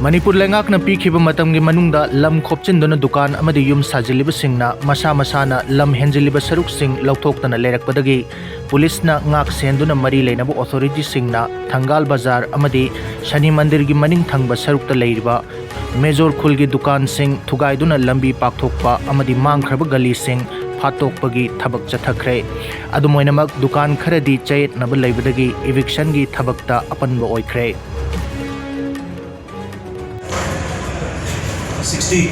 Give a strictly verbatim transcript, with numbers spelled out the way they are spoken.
ꯃꯅꯤꯄꯨꯔ ꯂꯩꯉꯥꯛꯅ ꯄꯤꯈꯤꯕ ꯃꯇꯝꯒꯤ ꯃꯅꯨꯡꯗ ꯂꯝ ꯈꯣꯞꯆꯤꯟꯗꯨꯅ ꯗꯨꯀꯥꯟ ꯑꯃꯗꯤ ꯌꯨꯝ ꯁꯥꯖꯤꯜꯂꯤꯕꯁꯤꯡꯅ ꯃꯁꯥ ꯃꯁꯥꯅ ꯂꯝ ꯍꯦꯟꯖꯤꯜꯂꯤꯕ ꯁꯔꯨꯛꯁꯤꯡ ꯂꯧꯊꯣꯛꯇꯅ ꯂꯩꯔꯛꯄꯗꯒꯤ ꯄꯨꯂꯤꯁꯅ ꯉꯥꯛ ꯁꯦꯟꯗꯨꯅ ꯃꯔꯤ ꯂꯩꯅꯕ ꯑꯣꯊꯣꯔꯤꯇꯤꯁꯤꯡꯅ ꯊꯪꯒꯥꯜ ꯕꯖꯥꯔ ꯑꯃꯗꯤ ꯁꯅꯤ ꯃꯟꯗꯤꯔꯒꯤ ꯃꯅꯤꯡ ꯊꯪꯕ ꯁꯔꯨꯛꯇ ꯂꯩꯔꯤꯕ ꯃꯦꯖꯣꯔ ꯈꯨꯜꯒꯤ ꯗꯨꯀꯥꯟꯁꯤꯡ ꯊꯨꯒꯥꯏꯗꯨꯅ ꯂꯝꯕꯤ ꯄꯥꯛꯊꯣꯛꯄ ꯑꯃꯗꯤ ꯃꯥꯡꯈ꯭ꯔꯕ ꯒꯂꯤꯁꯤꯡ ꯐꯥꯠꯇꯣꯛꯄꯒꯤ ꯊꯕꯛ ꯆꯠꯊꯈ꯭ꯔꯦ꯫ ꯑꯗꯨꯝ ꯑꯣꯏꯅꯃꯛ, ꯗꯨꯀꯥꯟ ꯈꯔꯗꯤ ꯆꯌꯦꯠꯅꯕ ꯂꯩꯕꯗꯒꯤ ꯏꯚꯤꯛꯁꯟꯒꯤ ꯊꯕꯛꯇ ꯑꯄꯟꯕ ꯑꯣꯏꯈ꯭ꯔꯦ꯫ Sixty.